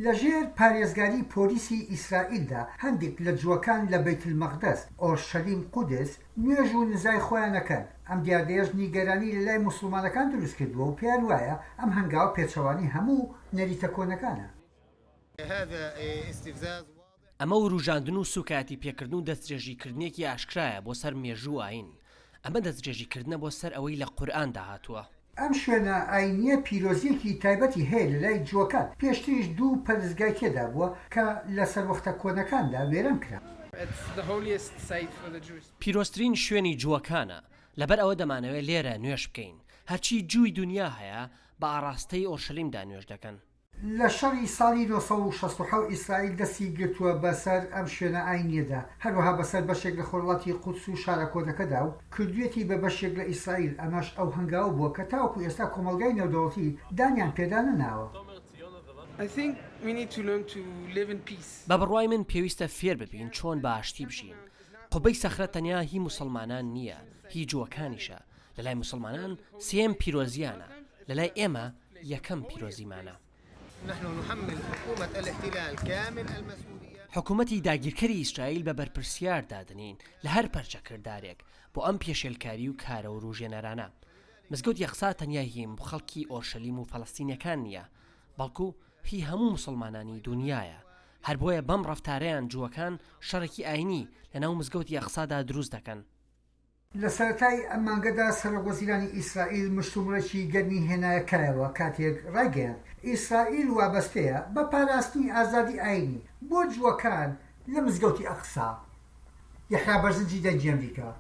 لە ژێر پارێزگاری پۆلیسی ئیسرائیلدا هەندێک لە جووەکان لە بەیتلمەقدەس، ئۆرشەلیم قودس، نوێژ و نزای خۆیان ئەکەن، ئەم دیاردەیەش نیگەرانی لە لای موسڵمانەکان دروست کردووە و پێیان وایە ئەم هەنگاوە پێچەوانەی هەموو نەریتە کۆنەکانە. ئەمە وروژاندن و سوکایەتی پێکردن و دەستدرێژیکردنێکی ئاشکرایە بۆ سەر مێژوو و ئایین. ئەمە دەستدرێژیکردنە بۆ سەر ئەوەی لە قورئاندا هاتووە. ئەم شوێنە ئایینییە پیرۆزییەکی تایبەتی هەیە لە لای جووەکان، پێشتریش دوو پەرستگای تێدا بووە کە لە سەروەختە کۆنەکاندا وێران کران. پیرۆزترین شوێنی جووەکانە، لەبەر ئەوە دەمانەوێت لێرە نوێژ بکەین. هەرچی جووی دونیا هەیە بە ئاڕاستەی ئۆرشەلیمدا نوێژ دەکەن. لە شەڕی ساڵی 967 ئیسرائیل دەستی گرتووە بەسەر ئەم شوێنە ئاینییەدا، هەروەها بەسەر بەشێک لە خۆرهەڵاتی قودس و شارە کۆنەکەدا و کردوویەتی بە بەشێک لە ئیسرائیل، ئەمەش ئەو هەنگاوە بووە کە تاوەکو ئێستا کۆمەڵگای نێودەوڵەتی دانیان پێدا نەناوە. بە بڕوای من پێویستە فێر ببین چۆن بە ئاشتی بژین. قوبەی سەخرە تەنیا هی موسڵمانان نییە، هی جووەکانیشە. لەلای موسڵمانان سێیەم پیرۆزییانە، لەلای ئێمە یەکەم پیرۆزیمانە. حکومەتی داگیرکەری ئیسرائیل بە بەرپرسیار دادەنێین لە هەر پەرچەکردارێک بۆ ئەم پێشێلکاری و کارە وروژێنەرانە. مزگەوتی ئەقسا تەنیا هی خەڵکی ئۆرشەلیم و فەلەستینیەکان نییە، بەڵکو هی هەموو موسڵمانانی دونیایە. هەر بۆیە بەم ڕەفتارەیان جووەکان شەڕێکی ئاینی لەناو مزگەوتی ئەقسادا دروست دەکەن. لە سەرەتای ئەم مانگەدا سەرۆکوەزیرانی ئیسرائیل مشتومڕێکی گەرمی هێنایە کایەوە کاتێک ڕایگەیاند، ئیسرائیل وابەستەیە بە پاراستنی ئازادی ئایینی بۆ جووەکان لە مزگەوتی ئەقسا. یەحیا بەرزنجی دەنگی ئەمریکا.